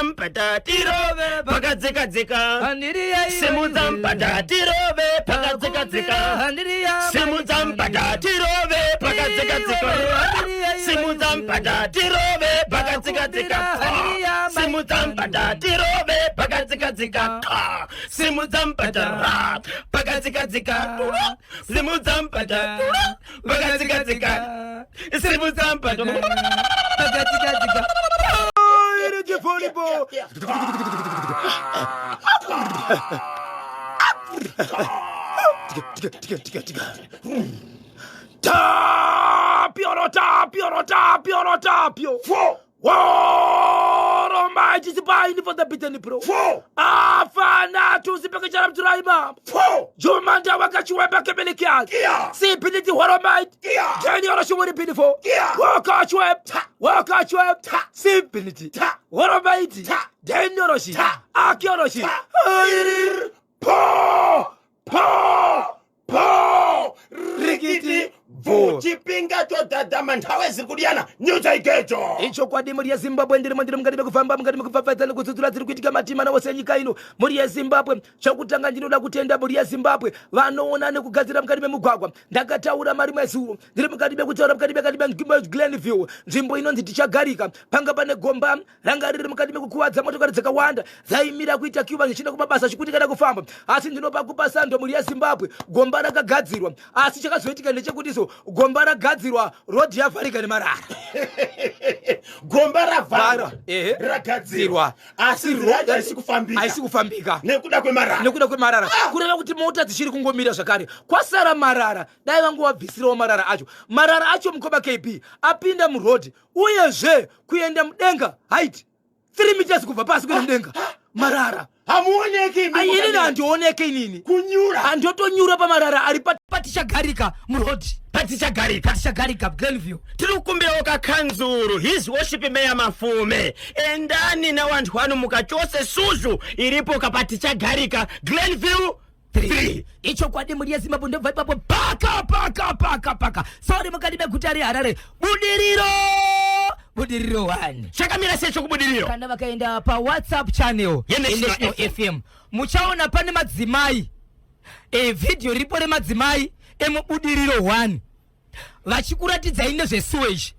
Simudza tirove pakadzikadzika. Simudza mpata tirove pakadzikadzika. Simudza mpata tirove pakadzikadzika. Simudza mpata tirove pakadzikadzika. Simudza mpata tirove pakadzikadzika. Simudza mpata ra pakadzikadzika. Simudza mpata pakadzikadzika. Simudza mpata pakadzikadzika. Tapio, tapio, tapio, tapio. Four. Woro mighty sipaini for the beaten pro. Four. Afana tusipeke chara mturai baba. Four. Jumanda wakachiwemba kebelekiazi. Yeah. Sipiniti woro mighty. Yeah. Jeni oro shuwuri pinifo. Yeah. Wakachweb. Wakachweb. Ta. Sipiniti. Ta. Woro mighty. Ta. Jeni oro shi. Ta. Aki oro shi. Ta. Po. Po. Po. Rikiti. Bvu. Chipinga chodhadhama nthawe ziri kudiyana nyucha igejo. Ichokwadi, mhuri yeZimbabwe, ndirimo ndiri mukati mekufamba, mukati mekupfapfaidza nekudzudzura dziri kuitika matimana ose enyika ino. Mhuri yeZimbabwe, chokutanga ndinoda kutenda mhuri yeZimbabwe vanoona nekugadzira mukati memugwagwa. Ndakataura marimwe zuro ndiri mukati mekutaura mukati mekati meGlenview, nzvimbo inonzi Tichagarika. Panga pane gomba ranga riri mukati mekukuvadza motokari dzakawanda dzaimira kuita queue, vanhu zvichienda kumabasa chikuti kana kufamba. Asi ndinopa kupa sando, mhuri yeZimbabwe, gomba rakagadzirwa. Asi chakazoitika ndechekuti so gomba ragadzirwa, rodhi yavharika nemarara. Gomba ravharwa, Ehe. ragadzirwa, asi nzira yacho haisi kufambika. Haisi kufambika nekuda kwemarara. Nekuda kwemarara. Kureva kuti mota dzichiri kungomira zvakare, kwasara marara. Dai vangovabvisirawo marara acho. Marara acho, mukoma KB, apinda murodhi, uyezve kuenda mudenga, height 3 meters kubva pasi kuenda mudenga, marara. Hamuoneki imi. Ai, inini mukamira. Handioneke inini. Kunyura. Handotonyura pamarara ari patichagarika murodhi. Patichagarika. Patichagarika, Glenview. Tiri kukumbirawo kakanzuru, His Worship Meya Mafume, endani nawanthu wanu mukachose suzu iripo kapatichagarika, Glenview 3. Ichokwadi, mhuri yeZimbabwe, ndobva ipapo paka paka paka paka sori mukati meguta reHarare, Budiriro, Budiriro 1. Chakamira sei chokuBudiriro? Kana vakaenda paWhatsApp channel yeNational yeNational FM, muchaona pane madzimai, vhidhiyo riripo remadzimai emuBudiriro 1 vachikuratidzai nezvesewage.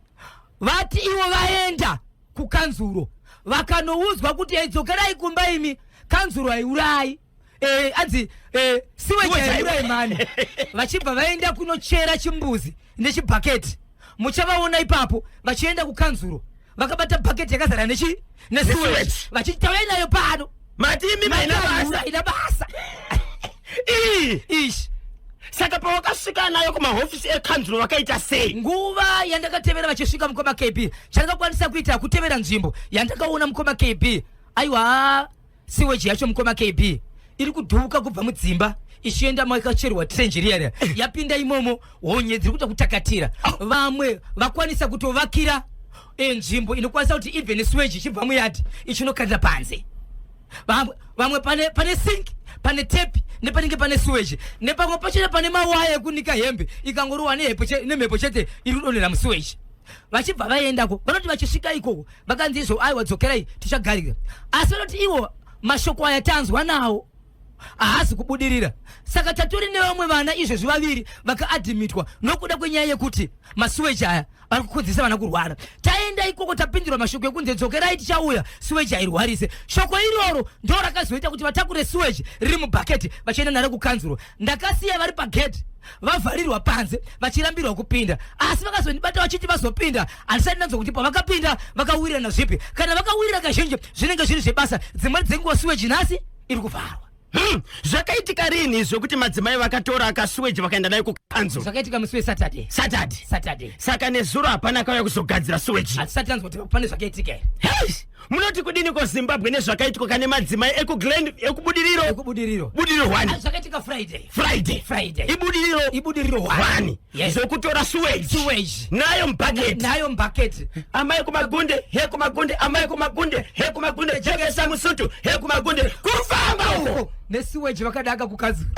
Vati ivo vaenda kukanzuro, vakanoudzwa kuti, "Ei, dzokerai kumba imi, kanzuro haiurai." Anzi sewage Sewage haiurai mani. Vachibva vaenda kunochera chimbuzi nechibhaketi. Muchavaona ipapo vachienda kukanzuro vakabata bhaketi yakazara nechi nesewage, Nesewage. vachiti, "Tauya nayo pano." Mati imi maina basa. Haina basa. Ii. Ishi. Saka pawakasvika nayo kumahofisi ekanzuro vakaita sei? Nguva yandakatevera vachisvika, mukoma KB, chandakakwanisa kuita kutevera nzvimbo yandakaona, mukoma KB. Aiwa, sewage yacho, mukoma KB, iri kudhuuka kubva mudzimba ichienda makacherwa trench riya riya, yapinda imomo. Honye dziri kuita kutakatira. Vamwe vakwanisa kutovakira nzvimbo inokwanisa kuti even sewage ichibva muyadhi ichinokandira panze. Vamwe pane sink, pane tap, nepanenge pane sewage, nepamwe pachona pane mawaya ekunika hembe. Ikangorohwa nemhepo chete, iri kudonhera musewage. Vachibva vaendako, vanoti vachisvika ikoko vakanzi izvo, "Aiwa, dzokerai, tichagarira." Asi vanoti ivo mashoko aya tanzwa nawo haasi kubudirira. Saka tatori nevamwe vana izvezvi vaviri vakaadhimitwa nokuda kwenyaya yekuti masewage aya vari kukonzeresa vana kurwara. Taenda ikoko, tapindirwa mashoko ekunze, "Dzokerai, tichauya, sewage hairwarise." Shoko iroro ndo rakazoita kuti vatakure sewage riri mubhaketi vachienda naro kukanzuro. Ndakasiya vari pagedhi vavharirwa panze, vachirambirwa kupinda. Asi vakazondibata vachiti vazopinda. Handisati ndanzwa kuti pavakapinda vakawirirana zvipi. Kana vakawirira, kazhinji zvinenge zviri zvebasa. Dzimweni dzenguva sewage nhasi iri kuvharwa. Zvakaitika rini zvekuti madzimai vakatora akasewage vakaenda nayo kukanzuro? Zvakaitika musi weSaturday. Saturday. Saturday. Saka nezuro hapana akauya kuzogadzira sewage? Hatisati tanzwa kuti pane zvakaitika here. Hey! Munoti kudini ko Zimbabwe nezvakaitwa kane madzimai ekuGlen, ekuBudiriro? Ekubudiriro. Budiriro 1. Ah, zvakaitika Friday. Friday. Friday. Ibudiriro. Ibudiriro 1. 1. Yes. Zvokutora sewage Sewage. nayo mubhaketi. Nayo mubhaketi. Amai kumagunde, he kumagunde, amai kumagunde, he kumagunde, jekesa musutu, he kumagunde, kufamba uko nesewage vakadaka kukanzuro.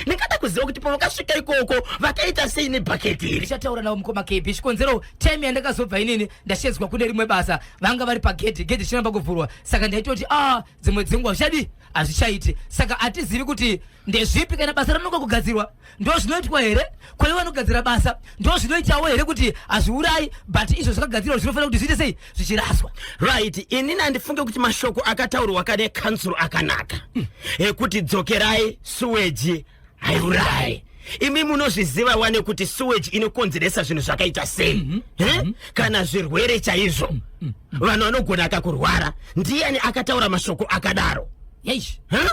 Ndingada. kuziva kuti pavakasvika ikoko vakaita sei nebhaketi iri. Ndichataura navo mukoma KB. Chikonzero time yandakazobva inini ndashedzwa kune rimwe basa, vanga vari pagedhi, gedhi richiramba kuvhurwa, saka ndaitoti a ah, dzimwe dzenguva zvichadii, hazvichaiti. Saka hatizivi kuti ndezvipi, kana basa ranonoka kugadzirwa ndo zvinoitwa here, kwaive vanogadzira basa ndo zvinoitawo here kuti hazviurayi, but izvo zvakagadzirwa zvinofanira kuti zviite sei, zvichiraswa. Right, inini handifunge kuti mashoko akataurwa kane kanzuro akanaka ekuti dzokerai, suweji haiurayi. Imi munozviziva wane kuti sewage inokonzeresa zvinhu zvakaita sei, Eh? Kana zvirwere chaizvo, vanhu vanogona akakurwara. Ndiani akataura mashoko akadaro? Yeish. Huh?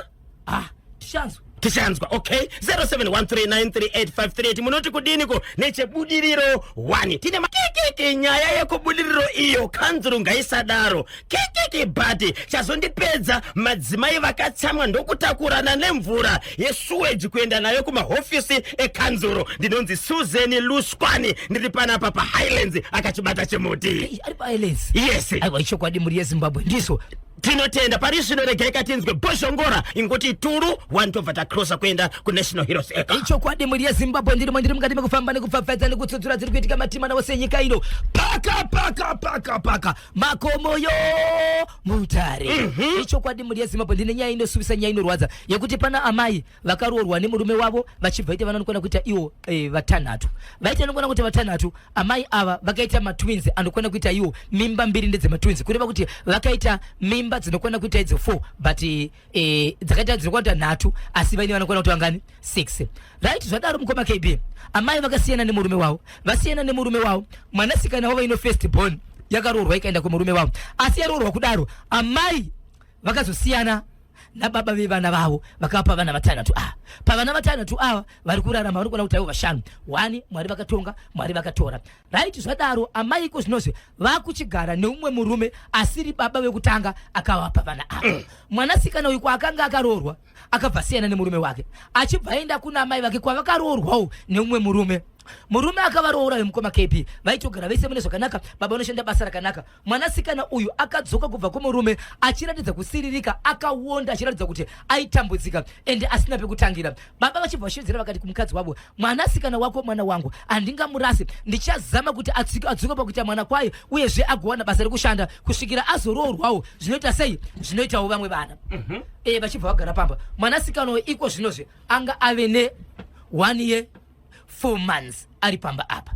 Ah, tichanzwa. Tichanzwa. Okay, 0713938538, munoti kudiniko nechebudiriro 1? Tine kekeke nyaya yekubudiriro iyo, kanzuru ngaisadaro, kekeke. But chazondipedza, madzimai vakatsamwa ndokutakurana nemvura yesuweji kuenda nayo kumahofisi ekanzuro. Ndinonzi Susan Luskwani, ndiri panapa paHighlands, akachibata chimuti. Ei, ari paHighlands. Yes. Aiwa, ichokwadi, mhuri yeZimbabwe, ndizvo. Tinotenda. Pari zvino regai katinzwe Bhozhongora ingoti turu 1, tobva tacrossa kuenda kuNational Heroes Acre. Ichokwadi, mhuri yeZimbabwe, ndirimo, ndiri mukati mekufamba nekupfapfaidza nekutsutsura dziri kuitika matima wose enyika ino, paka paka paka paka makomoyo Mutare. Ichokwadi, mhuri yeZimbabwe, ndine nyaya inosuvisa, nyaya inorwadza yekuti pana amai vakaroorwa nemurume wavo, vachibva ita vanokwana kuita iwo vatanhatu. Vaita vanokwana kuita vatanhatu. Amai ava vakaita matwins anokwana kuita iwo mimba mbiri ndedzematwins, kureva kuti vakaita mimba dzinokwana kuita idzo 4, but dzakaita dzinokwana kuita nhatu, asi vaine vanokwana kuti vangani? 6. Right, zvadaro mukoma KB, amai vakasiyana nemurume wavo. Vasiyana nemurume wavo, mwanasikana wavo ino first born yakaroorwa ikaenda kumurume wavo. Asi yaroorwa kudaro, amai vakazosiyana nababa vevana vavo, vakapa vana vatanhatu ava. Pavana vatanhatu ava vari kurarama vanokwana kuti aivo vashanu. One, Mwari vakatonga, Mwari vakatora. Right, zvadaro amai iko zvinozvi vakuchigara neumwe murume asiri baba vekutanga akavapa vana ava. Mwanasikana uyu kwaakanga akaroorwa akabva siyana nemurume wake, achibva aenda kuna amai vake kwavakaroorwawo neumwe murume. Murume akavaroora vemukoma KB vaitogara vese mune zvakanaka, baba vanoshanda basa rakanaka. Mwanasikana uyu akadzoka kubva kumurume achiratidza kusiririka, akawonda, achiratidza kuti aitambudzika ende asina pekutangira. Baba vachibva vashevedzera vakati kumukadzi wavo, "Mwanasikana wako mwana wangu, handingamurasi. Ndichazama kuti adzoke pakuita mwana kwayo, uyezve agowana basa rekushanda kusvikira azoroorwawo, zvinoita sei, zvinoitawo vamwe vana." Vachibva vagara pamba. Mwanasikana uyu iko zvinozvi anga ave ne 1 year 4 months ari pamba apa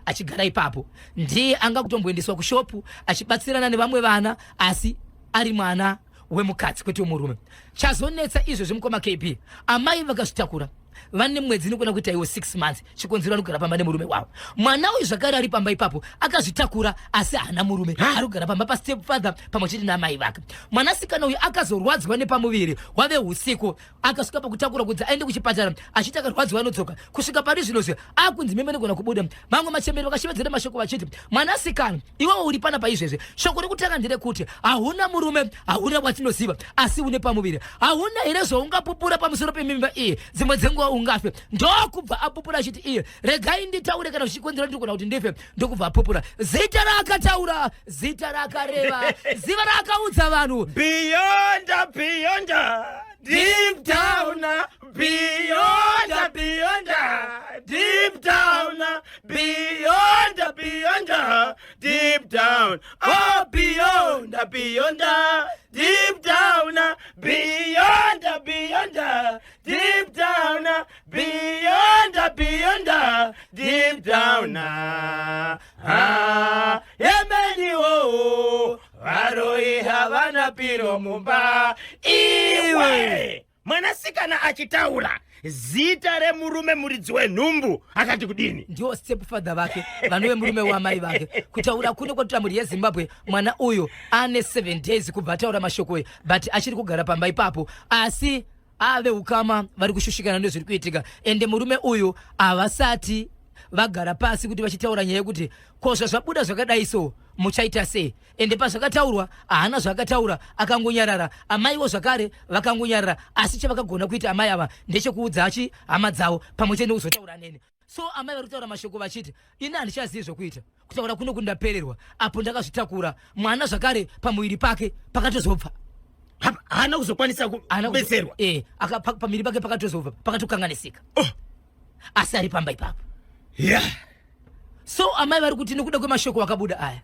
achigara ipapo. Ndiye anga kutomboendeswa kushopu achibatsirana nevamwe vana, asi ari mwana wemukadzi kwete wemurume. Chazonetsa izvezvi mukoma KB, amai vakazvitakura vane mwedzi inokwana kuita iwo 6 months. Chikonzero, anogara pamba nemurume wavo. Mwana uyu zvakare ari pamba ipapo akazvitakura, asi haana murume, ari kugara pamba pastep father pamwe chete naamai vake. Mwanasikana uyu akazorwadzwa nepamuviri hwave usiku, akasvika pakutakura kunzi aende kuchipatara, achiti akarwadziwa anodzoka. Kusvika pari zvinozvi akunzi mimba inogona kubuda. Vamwe machemberi vakashevedzera mashoko vachiti, "Mwanasikana, iwewe uri pana paizvezvi, shoko rekutanga nderekuti hauna murume, hauna watinoziva, asi une pamuviri. Hauna here zvaungapupura pamusoro pemimba iyi? Dzimwe dzenguva ungafe." Ndokubva apupura achiti iye, "Regai nditaure, kana zvichikonzera ndiri kuona kuti ndife." Ndokubva apupura zita raakataura, zita raakareva, ziva raakaudza vanhu. Beyond, beyond, deep down, beyond, beyond, deep down, beyond, beyond, deep down, oh, beyond, beyond, deep down, beyond, beyond, deep down, beyond, beyond, deep down. Ah, yemeniwo varoi havana piro mumba. Iwe mwanasikana achitaura zita remurume muridzi wenhumbu akati kudini? Ndiwo step father vake, vanove murume wamai vake. Kutaura kune kwatoita, mhuri yeZimbabwe, mwana uyu ane 7 days kubva ataura mashoko, but achiri kugara pamba ipapo, asi ave ukama vari kushushikana nezviri kuitika. Ende murume uyu havasati vagara pasi kuti vachitaura nyaya yekuti ko zvazvabuda zvakadai so muchaita sei. Ende pazvakataurwa haana zvaakataura, akangonyarara. Amaiwo zvakare vakangonyarara, asi chavakagona kuita amai ava ndechekuudza achi hama dzavo pamwe chete nekuzotaura neni. So amai vari kutaura mashoko vachiti, "Ini handichazivi zvokuita. Kutaura kuno kundapererwa apo ndakazvitakura, mwana zvakare pamuviri pake pakatozobva." Haana kuzokwanisa Haana kubetserwa. Pamuviri pake pakatozobva pakatokanganisika. Oh. Asi ari pamba ipapo. So amai vari kuti nekuda kwemashoko akabuda aya,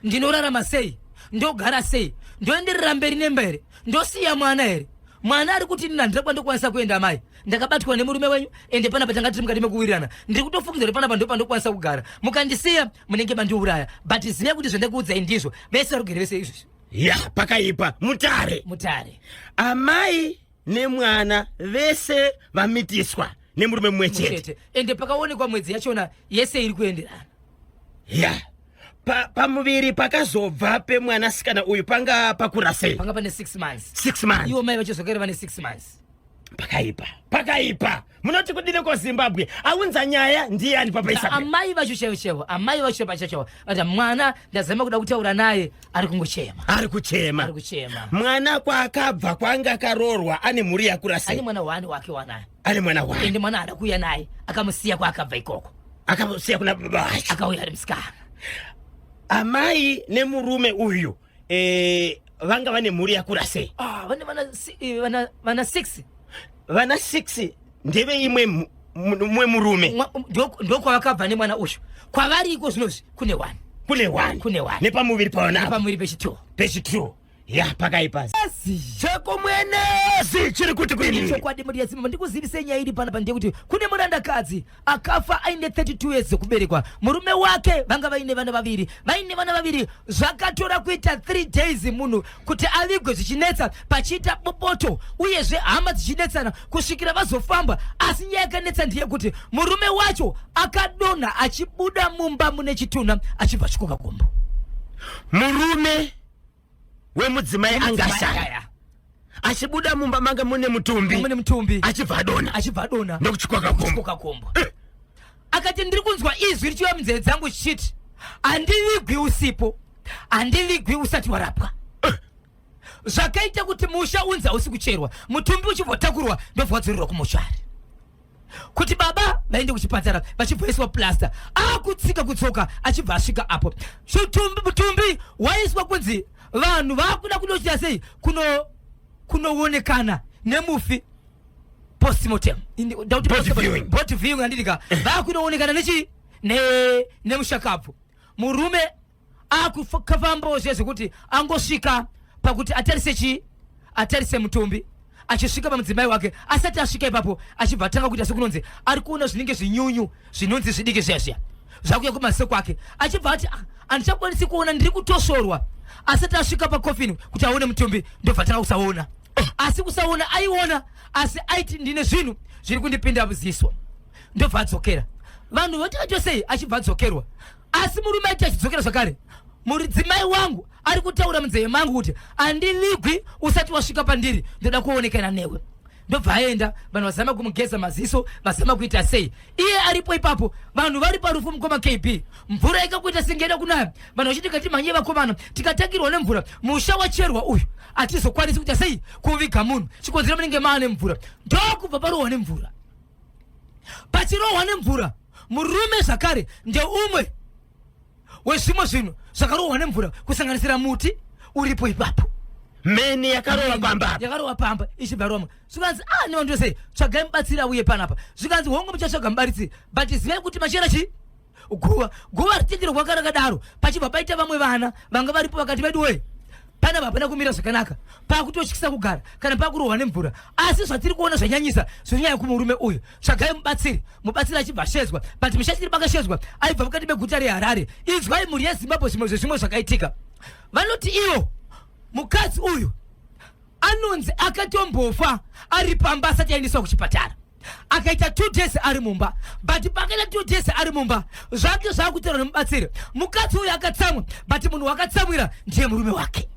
ndinorarama sei? Ndogara sei? Ndoenderera mberi nemba here? Ndosiya mwana here? Mwana ari kuti nina handina kwandokwanisa kuenda amai, ndakabatwa nemurume wenyu, ende panapa tanga tiri mukati mekuwirirana. Ndiri kutofungidzira kuti panapa ndo pandokwanisa kugara, mukandisiya munenge mandiuraya, but zivai kuti zvandakuudzai ndizvo. Vese vari kugere vese izvozvi. Ya, pakaipa. Mutare. Mutare. Amai nemwana vese vamitiswa nemurume mumwe chete. Chete. Ende pakaonekwa mwedzi yachona yese iri kuenderana. Ya, pamuviri pakazobva pemwanasikana uyu panga pakura sei? Panga pane 6 months. 6 months. Ivo mai vachizokere vane 6 months. Pakaipa, pakaipa. Munoti kudini ko Zimbabwe? Aunza nyaya ndiyani Papa Isabel? Amai vacho chaivo chaivo, amai vacho pacho chaivo vati mwana ndazama kuda kutaura naye ari kungochema. Ari kuchema. Ari kuchema. Mwana kwaakabva kwanga akaroorwa ane mhuri yakura sei? Ane mwana wani wake wanaye. Ane mwana wani. Ende mwana haana kuuya naye, akamusiya kwaakabva ikoko. Akamusiya kuna baba vacho. Akauya ari musikana. Amai nemurume uyu vanga vane mhuri yakura sei? Ah, vane vana 6. Vana 6 ndeve imwe mumwe murume. Ndokwavakabva nemwana uyu. Kwavari iko zvinozvi kune 1. Kune 1. Kune 1. Nepamuviri paona. Nepamuviri pechi2. Pechi2. Ya, pakaipa. Chekumwenezi chiri kuti kwini? Chokwadi mhuri yeZimbabwe, ndikuzivise nyaya iri panapa ndeyekuti kune murandakadzi akafa aine 32 years dzekuberekwa. Murume wake vanga vaine vana vaviri. Vaine vana vaviri zvakatora kuita 3 days munhu kuti avigwe zvichinetsa, pachiita bopoto uyezve hama dzichinetsana kusvikira vazofamba. Asi nyaya yakanetsa ndeyekuti murume wacho akadonha achibuda mumba mune chitunha achibva achikoka gumbo. Murume wemudzimai angashaya achibuda mumba manga mune mutumbi, mune mutumbi, achibva adonha, achibva adonha ndokuchikoka gumbo, kuchikoka gumbo. Akati ndiri kunzwa izwi richiuya munzeve dzangu chichiti handivigwi usipo, handivigwi usati warapwa. Zvakaita kuti musha unzi hausi kucherwa, mutumbi uchibva ndobva wadzorerwa kumochari kuti baba vaende kuchipatara vachibva plaster. Akutsika kutsoka achibva asvika apo mutumbi waiswa kunzi vanhu vakuda kunochita sei kunoonekana nemufi postmortem. Body viewing. Body viewing handidika vakunoonekana nechi nemushakabvu. Murume akufambawo zviya zvekuti angosvika pakuti atarise chi atarise mutumbi, achisvika pamudzimai wake. Asati asvika ipapo achibva atanga kuita sekunonzi ari kuona zvinenge zvinyunyu zvinonzi zvidiki zviya zviya zvakuya kumaziso kwake, achibva ati handichakwanisi kuona, ndiri kutosvorwa. Asati asvika pakofini kuti aone mutumbi ndobva atanga kusaona. Asi kusaona aiona, asi aiti ndine zvinhu zviri kundipinda muziso, ndobva adzokera. Vanhu voti sei achibva adzokerwa, asi murume aiti achidzokera zvakare, mudzimai wangu ari kutaura munzeve mangu kuti handivigwi usati wasvika pandiri, ndoda kuonekana newe. Ndobva aenda, vanhu vazama kumugeza maziso, vazama kuita sei, iye aripo ipapo. Vanhu vari parufu mukoma KB, mvura ikakuita senge ida kunaya, vanhu vachiti ngatimhanye vakomana, tikatangirwa nemvura musha wacherwa uyu hatizokwanisi kuita sei kuviga munhu, chikonzero munenge maane mvura. Ndokubva parohwa nemvura. Pachirohwa nemvura, murume zvakare ndeumwe wezvimwe zvinhu zvakarohwa nemvura, kusanganisira muti uripo ipapo. Mheni yakarova pamba. Yakarova pamba ichibva roma. Zvikanzi nevanhu sei tsvagai mubatsiri auye panapa. Zvikanzi hongu muchatsvaga mubatsiri, but zivai kuti machera chi guva guva ritendero kwanga rakadaro. Pachibva paita vamwe vana vanga varipo vakati vedu wee, panapa hapana kumira zvakanaka, pakutotyisa kugara kana pakurohwa nemvura, asi zvatiri kuona zvanyanyisa zvonyaya kumurume uyu, tsvagai mubatsiri. Mubatsiri achibva ashedzwa, but mushachiri pakashedzwa aibva mukati meguta reHarare. Inzwai mhuri yeZimbabwe zvimwe zvezvimwe zvakaitika. Vanoti ivo mukadzi uyu anonzi akatombofa ari pamba asati aendeswa kuchipatara, akaita 2 days ari mumba, but pakaita 2 days ari mumba zvake zvaakutorwa nemubatsiri. Mukadzi uyu akatsamwa, but munhu wakatsamwira ndiye murume wake.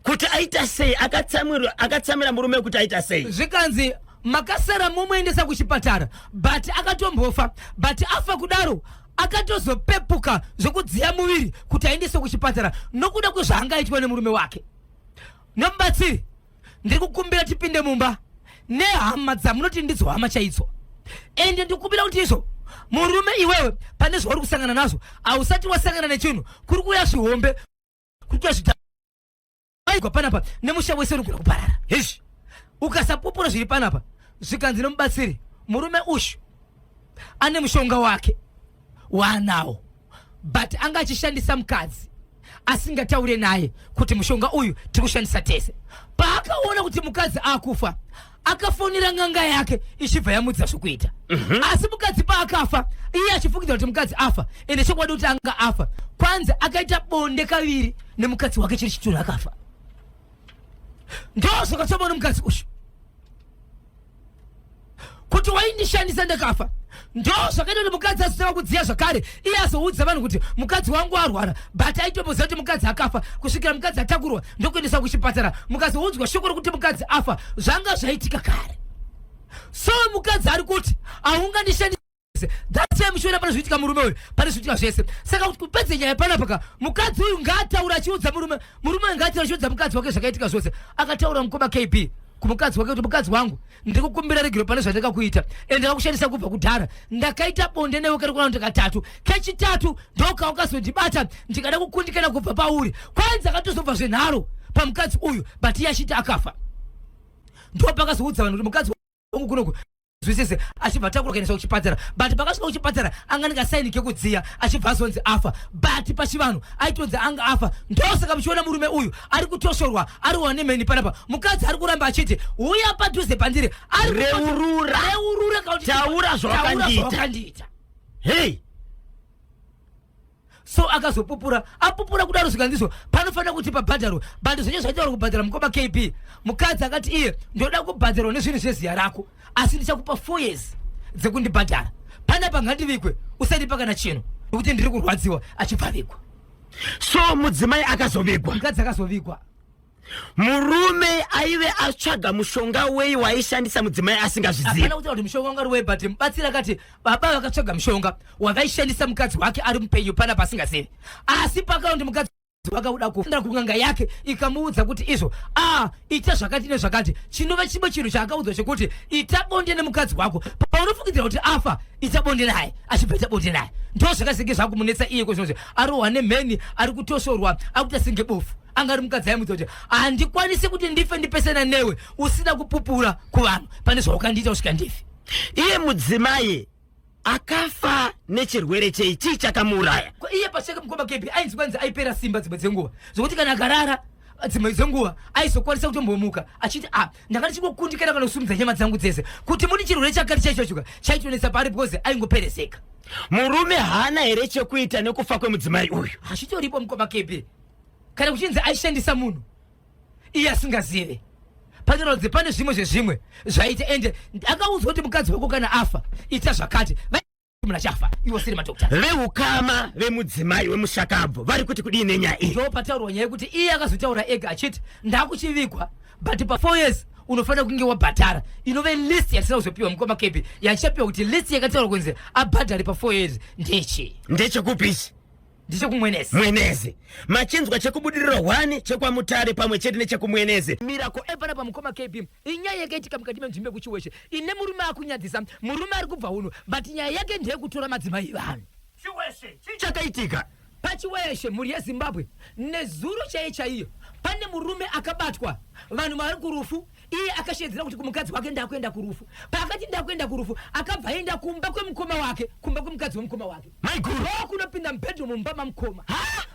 Kuti aita sei? Akatsamwira murume kuti aita sei? Zvikanzi makasara mumuendesa kuchipatara, but akatombofa, but afa kudaro akatozopepuka zvokudziya muviri kuti aendeswe kuchipatara nokuda kwezvaangaitwa nemurume wake. Nemubatsiri ndiri kukumbira tipinde mumba nehama dzamunoti ndidzo hama chaidzo, ende ndikukumbira kuti izvo murume iwewe pane zvauri kusangana nazvo, hausati wasangana nechinhu, kuri kuuya zvihombe, kuri kuuya zviaigwa panapa nemusha wese unogona kuparara. Hezvi ukasapupura zviri panapa. Zvikanzi nomubatsiri, murume ushu Ane mushonga wake waanawo, but anga achishandisa mukadzi asingataure naye kuti mushonga uyu tiri kushandisa tese. Paakaona kuti mukadzi akufa, akafonera n'anga yake ichibva yamudza zvokuita. Asi mukadzi paakafa, iye achifungidzira kuti mukadzi afa, ende chokwadi kuti anga afa, kwanzi akaita bonde kaviri nemukadzi wake chiri chitunhu, akafa. Ndo zvakatsoma mukadzi uyu kuti waindishandisa ndakafa. Ndo zvakaita kuti mukadzi azotanga kudziya zvakare, iye azoudza vanhu kuti mukadzi wangu arwara, but aitomboziva kuti mukadzi akafa kusvikira mukadzi atakurwa ndokuendesa kuchipatara, mukazoudzwa shoko rokuti mukadzi afa. Zvanga zvaitika kare. So mukadzi ari kuti haungandishandisi. That's why muchiona pane zvinoitika murume uyu, pane zvinoitika zvese. Saka kuti kupedze nyaya panapa ka, mukadzi uyu ngaataura achiudza murume, murume uyu ngaataura achiudza mukadzi wake zvakaitika zvose. Akataura mukoma KB kumukadzi wake kuti, "Mukadzi wangu, ndiri kukumbira regero pane zvandakakuita, ende ndakakushandisa kubva kudhara. Ndakaita bonde newe kari kuona katatu, kechitatu ndokaukazondibata ndikada kukundikana kubva pauri." Kwanzi akatozobva zvenharo pamukadzi uyu, but iye achiti akafa. Ndo pakazoudza vanhu kuti mukadzi wangu kunoku zwisise, achibva atakura kuendeswa kuchipatara, but pakasvika kuchipatara anga ndingasaini kekudziya, achibva azonzi afa, but pachivanhu aitonzi anga afa. Ndosaka muchiona murume uyu ari kutoshorwa, ari wanemheni panapa. Mukadzi ari kuramba achiti uya padhuze pandiri ari Reurura. Reurura kana kuti Taura zvawakandiita. Zvawakandiita. Hei. So akazopupura, apupura kudaro, zvikanzizvo panofanira kuti pabhadharwe, but zvenye zvaitaura kubhadhara mukoma KB, mukadzi akati iye, "Ndoda kubhadharwa nezvinhu zveziya rako, asi ndichakupa 4 years dzekundibhadhara. Panapa ngandivikwe, usandipa kana chinhu nekuti ndiri kurwadziwa." Achibva vigwa. So mudzimai akazovigwa? Mukadzi akazovigwa. Murume aive atsvaga mushonga wei waishandisa mudzimai asingazvizivi? Hapana kutaura kuti mushonga wanga uri wei, but mubatsiri akati baba vakatsvaga mushonga wavaishandisa mukadzi wake ari mupenyu panapa asingazivi. Asi pakaundi mukadzi wakauda kuenda kun'anga yake, ikamuudza kuti izvo a ita zvakati nezvakati, chinova chimwe chinhu chaakaudzwa chekuti ita bonde nemukadzi wako paunofungidzira kuti afa, ita bonde naye. Achibva ita bonde naye, ndo zvakazenge zvakumunetsa iye kozvinozvi arohwa nemheni, ari kutoshorwa, akuita senge bofu. Anga ari mukadzi aimudza kuti handikwanisi kuti ndife ndipesana newe usina kupupura kuvanhu pane zvaukandiita kusvika ndife. Iye mudzimai akafa nechirwere chei? Chii chakamuuraya? Ko iye pachake mukoma KB ainzi kwanzi aipera simba dzimwe dzenguva, zvokuti kana akarara dzimwe dzenguva aizokwanisa kutombomuka achiti, "A, ndanga ndichingokundikana kana kusumudza nyama dzangu dzese." Kuti muni chirwere chakati chaichochoka chaitonetsa paari because aingopereseka. Murume haana here chekuita nekufa kwemudzimai uyu? Hazvitoripo mukoma KB, kana kuchinzi aishandisa munhu iye asingazive, panoratidza pane zvimwe zvezvimwe zvaita. Ende akaudzwa kuti mukadzi wako kana afa ita zvakati, munhu achafa iwo siri madokta. Veukama vemudzimai wemushakabvu vari kuti kudii nenyaya iyi? Ndo pataurwa nyaya yekuti iye akazotaura ega achiti ndakuchivigwa, but pa4 years unofanira kunge wabhadhara, inove list yatisina kuzopiwa mukoma KB, yachichapiwa kuti list yakataurwa kunzi abhadhare pa4 years ndechi. Ndechekupi ichi? Ndechekumwenezi. Mwenezi. Machinzwa chekubudiriro 1, chekwamutare pamwe chete nechekumwenezi. Mirako epana pamukoma KB, inyaya yakaitika mukati menzvimbo yekuChiweshe ine murume akunyadzisa, murume ari kubva uno, but nyaya yake ndeyekutora madzimai vanhu. Chiweshe, chii chakaitika? PaChiweshe, mhuri yeZimbabwe, nezuro chaiye chaiyo pane murume akabatwa, vanhu vari kurufu. Iye akashedzera kuti kumukadzi wake, "Ndakuenda kurufu." Paakati ndakuenda kurufu, akabva aenda kumba kwemukoma wake, kumba kwemukadzi wemukoma wake. Maiguru. Ndokunopinda mubedroom mumba mamukoma.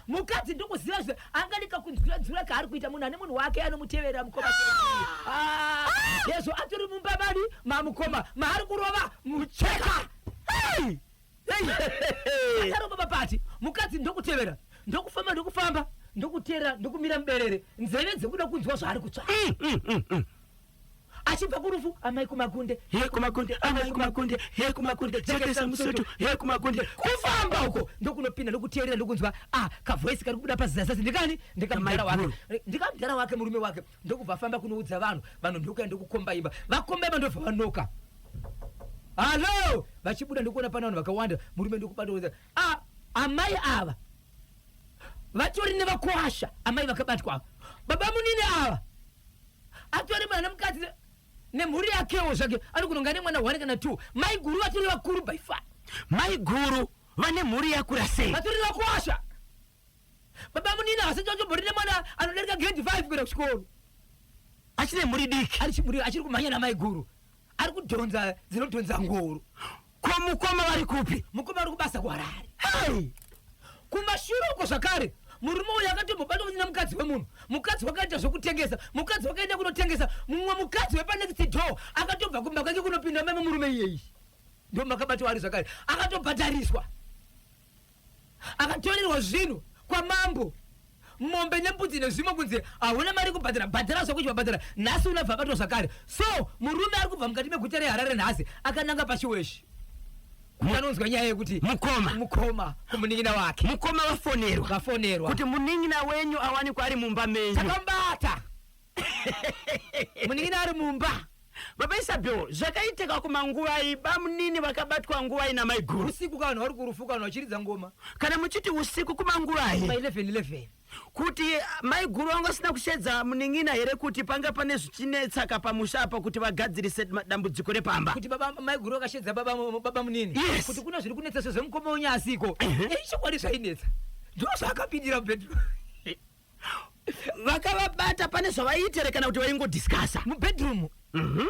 Mukadzi ndokuziva zve anganika kunzwira nzwira kaari kuita munhu ane munhu wake anomuteverera mukoma. Ah, yezvo atori mumba mani mamukoma maari kurova mucheka. Akarova mapati, mukadzi ndokutevera, ndokufamba, ndokufamba, ndokutera, ndokumira muberere, nzeve dzekuda kunzwa zvaari kutsvaka achibva kurufu. Amai kumakunde. He kumakunde, amai kumakunde, he kumakunde, jekesa musutu, he kumakunde. Kufamba uko, ndokunopinda, ndokuteerera, ndokunzwa a kavoice kari kubuda pazazasi, ndikani? Ndikamudhara wake, ndikamudhara wake, murume wake. Ndokubva afamba kunoudza vanhu, vanhu ndokuya, ndokukomba imba. Vakomba imba, ndobva vanoka, "Hallo!" Vachibuda ndokuona pana vanhu vakawanda. Murume ndokubata, a amai ava vatori nevakwasha, amai vakabatwa ava, baba munini ava atori mwana mukadzi nemhuri yakewo zvake, ari kunonga nemwana 1 kana 2. Mai guru vatori vakuru by far. Mai guru vane mhuri yakura sei? Vatori vakwasha. Baba munini havasati vatombori nemwana anodarika grade 5 kuenda kuchikoro. Achine mhuri diki. Ari chimhuri, achiri kumhanya namai guru, ari kudhonza dzinodhonza ngoro. Ko mukoma vari kupi? Mukoma ari kubasa kuHarare. Hei! Kumashure uko zvakare murume uyu akatombobatwa kuti nemukadzi wemunhu. Mukadzi wakaita zvekutengesa, mukadzi wakaenda kunotengesa. Mumwe mukadzi wepanext door akatobva kumba kwake kunopinda mai murume iyeyi. Ndo makabatwa ari zvakare. Akatobhadhariswa. Akatorerwa zvinhu kwamambo. Mombe nembudzi nezvimwe kunzi hauna mari kubhadhara, bhadhara zvako uchibabhadhara. Nhasi unobva abatwa zvakare. So murume ari kubva mukati meguta reHarare nhasi akananga paChiweshe. Kuti anonzwa nyaya yekuti Mukoma. Mukoma kumunin'ina wake. Mukoma vafonerwa. Vafonerwa. Kuti munin'ina wenyu awanikwa ari mumba menyu. Takamubata. Munin'ina ari mumba. Baba Isabel, zvakaitika kumanguvai bamunini vakabatwa nguvai namaiguru? Usiku kana vari kurufu kana vachiridza ngoma. Kana muchiti usiku kumanguvai? Kuma 11 11. Kuti maiguru vanga vasina kushedza munin'ina here kuti panga pane zvichinetsaka pamusha apa kuti vagadzirise dambudziko repamba? Kuti baba maiguru vakashedza baba baba munini. Yes. Kuti kuna zviri kunetsa sezvo mukoma wenyu asiko. Eh, chokwadi zvainetsa. Ndozvaakapindira mubedroom. Vakavabata pane zvavaiita here kana kuti vaingodiscussa? Mubedroom.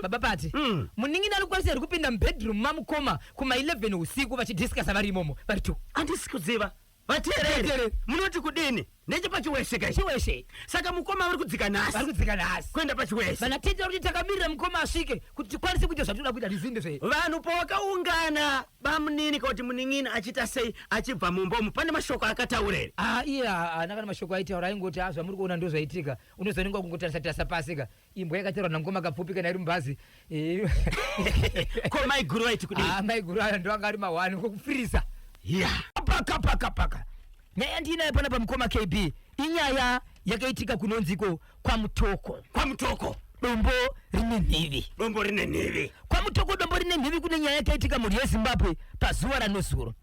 Baba Pati. Munin'ina ari kukwanisa here kupinda mubedroom mamukoma kuma 11 usiku vachidiscussa vari imomo vari two? Handisi kuziva. Vateereri, munoti kudini? NdechepaChiweshe kai? Chiweshe. Saka mukoma vari kudzika nhasi. Vari kudzika nhasi. Kuenda paChiweshe. Vana tete vari kuti takamirira mukoma asvike kuti tikwanise kuita zvatinoda kuita tizinde zve. Vanhu pavakaungana bamunini kana kuti munin'ina achiita sei achibva mumba umu pane mashoko akataura here? Ah iye haana kana mashoko aitaura aingoti ah zvamuri kuona ndozvaitika. Unozonenge wakungotarisa tarisa pasi ka. Imbwa yakaterwa nangoma kapfupi kana iri mubhazi. Eh. Ko maiguru vaiti kudii? Ah maiguru ayo ndo anga ari mahwani kokufirisa. Yeah. Paka paka paka. Nyaya yandinayo pana pamukoma KB inyaya yakaitika kunonziko kwaMutoko. KwaMutoko. Dombo rine nhivi. Dombo rine nhivi. KwaMutoko dombo rine nhivi kune nyaya yakaitika mhuri yeZimbabwe pazuva ranozuro.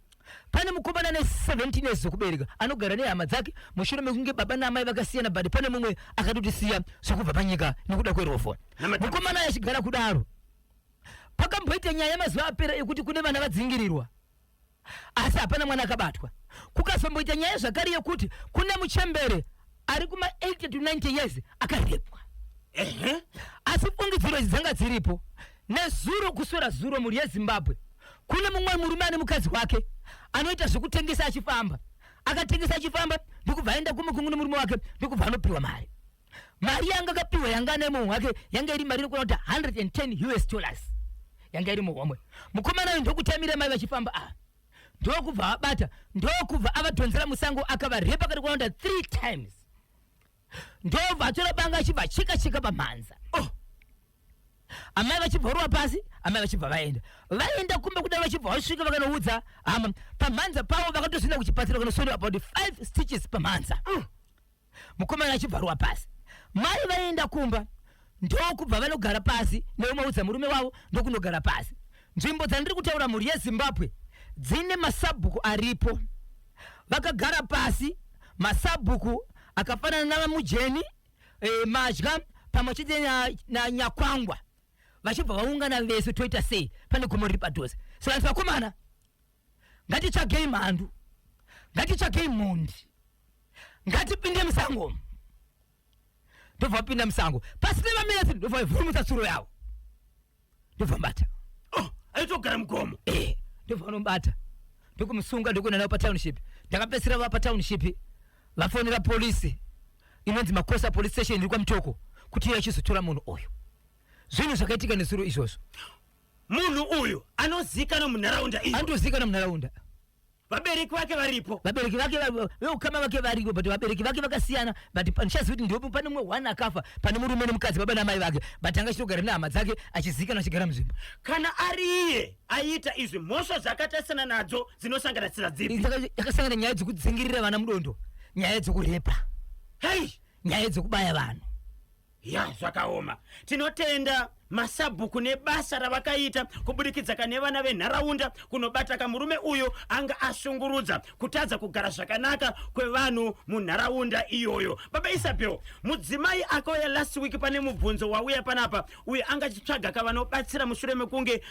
Pane mukomana ane 17 years dzekubereka anogara nehama dzake mushure mekunge baba naamai vakasiyana but pane mumwe akatotisiya zvekubva panyika nekuda kwerovho. Mukomana achigara kudaro. Pakamboita nyaya mazuva apera yekuti kune vana vadzingirirwa asi hapana mwana akabatwa. Kukazomboita nyaya zvakare yekuti kune muchembere ari kuma 80 to 90 years akarepwa. Ehe. Asi fungidziro idzi dzanga dziripo. Nezuro kuswera zuro mhuri yeZimbabwe kune mumwe murume ane mukadzi wake anoita zvekutengesa achifamba. Akatengesa achifamba ndokubva aenda kumukungu nemurume wake ndokubva anopiwa mari. Mari yanga akapiwa yanga ane muhomwe wake yanga iri mari inokwana kuti 110 US dollars yanga iri muhomwe. Mukomana uyu ndokutamira mai vachifamba ah. Ndokubva abata ndokubva avadhonzera musango akavarepa kati kuwana kuti 3 times. Ndobva atora banga achibva cheka cheka pamhanza. Oh. Amai vachibva rova pasi, amai vachibva vaenda. Vaenda kumba kudai vachibva vasvika vakanoudza hama pamhanza pavo vakatosvina kuchipatara vanosonwa about 5 stitches pamhanza. Mukomana achibva rova pasi. Mai vaenda kumba ndokubva vanogara pasi neumaudza murume wavo ndokunogara pasi. Nzvimbo dzandiri kutaura mhuri yeZimbabwe dzine masabhuku aripo. Vakagara pasi masabhuku akafanana navaMujeni, e, Madya pamwe chete naNyakwangwa vachibva vaungana vese toita sei pane gomo riri padhuze. So vanhu vakomana ngatitsvagei mhandu, ngatitsvagei mhondi, ngatipinde musango. Ndobva vapinda musango pasina vaminetsi, ndobva vavhurumutsa tsuro yavo, ndobva vabata. Oh, aitogara mugomo. Eh, ndobva vanomubata ndokumusunga ndokuenda navo patownship. Ndakapedzisira vava patownship vafonera polisi inonzi Makosa police station iri kwaMutoko kuti iye achizotora munhu uyu. Zvinhu zvakaitika nezuro izvozvo. Munhu uyu anozikanwa munharaunda iyi. Anotozikanwa munharaunda. Vabereki vake varipo. Vabereki vake veukama vake varipo but vabereki vake vakasiyana but ndichaziva kuti ndipo pane mumwe one akafa pane murume nemukadzi baba namai vake but anga achitogara nehama dzake achizikanwa achigara munzvimbo. Kana ari iye aiita izvi mhosva dzakatarisana nadzo dzinosanganisira dzipi? Yakasangana nyaya dzekudzingirira vana mudondo, nyaya dzekurepa. Hey! Nyaya dzekubaya vanhu. Ya, zvakaoma. Tinotenda masabhuku nebasa ravakaita kubudikidza kane vana venharaunda kunobata kamurume uyo anga ashungurudza kutadza kugara zvakanaka kwevanhu munharaunda iyoyo. Baba Isabel, mudzimai akauya last week pane mubvunzo wauya panapa uyo anga achitsvaga kavanobatsira mushure mekunge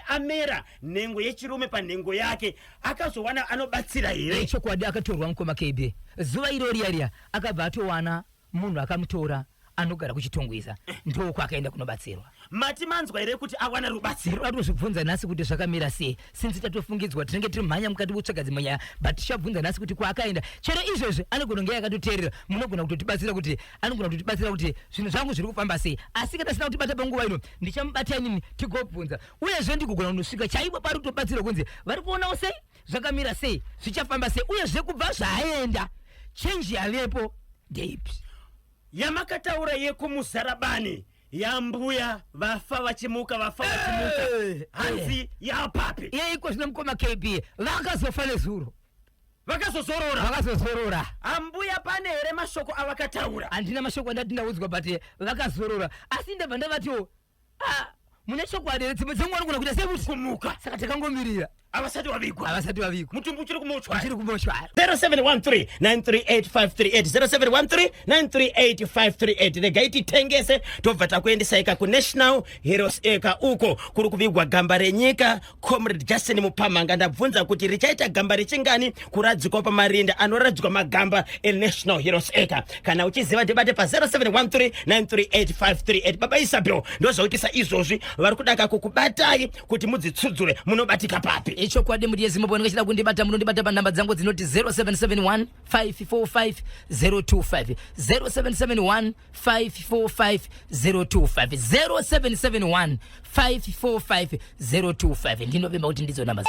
amera nhengo yechirume panhengo yake, akazowana anobatsira here? Chokwadi akatorwa mukoma KB zuva iro riya riya akabva atowana munhu akamutora. Anogara kuChitungwiza, ndokwakaenda kunobatsirwa. Mati manzwa here kuti awana rubatsiro? Ndinoda kutozvibvunza nhasi kuti zvakamira sei, since tatofungidzwa tinenge tiri mhanya mukati kutsvaga dzimwe nyaya, but tichabvunza nhasi kuti kwaakaenda. Chero izvezvi anogona kunge akatoteerera, munogona kutotibatsira kuti anogona kutotibatsira kuti zvinhu zvangu zviri kufamba sei. Asi kana asina kutibata panguva ino, ndichamubata inini tigobvunza. Uyezve ndigogona kunosvika chaipo pari kutobatsirwa, kunzi vari kuonawo sei, zvakamira sei, zvichafamba sei, uyezve kubva zvaaenda change yavepo ndeipi. Yamakataura yekuMuzarabani, yambuya vafa vachimuka, vafa vachimuka, hanzi yapapi? Iye iko zvino, mukoma KB, vakazofa nezuro. Vakazozorora. Vakazozorora. Ambuya pane here mashoko avakataura? Handina mashoko andati ndaudzwa, but vakazorora. Asi ndabva ndavatiwo, "Ah, mune chokwadi here? Dzimwe dzenguva anogona kuita sekuti kumuka." Saka takangomirira. Havasati vavigwa. Havasati vavigwa. Mutumbi uchiri kumochwa. Uchiri kumochwari. 0713 938 538, 0713 938 538. Regai titengese, tobva takuendesai ka kuNational Heroes Acre, uko kuri kuvigwa gamba renyika, Comrade Justin Mupamhanga. Ndabvunza kuti richaita gamba richingani kuradzikwa pamarinda anoradzikwa magamba eNational Heroes Acre. Kana uchiziva, ndibate pa 0713 938 538. Baba Isabel, ndozvakuitisa izvozvi, vari kudaka kukubatai kuti mudzitsudzure. Munobatika papi? Ichokwadi, mhuri yeZimbabwe, vanenge vachida kundibata, munondibata panhamba dzangu dzinoti 0771 545 025, 0771 545 025, 0771 545 025. Ndinovimba kuti ndidzo namba.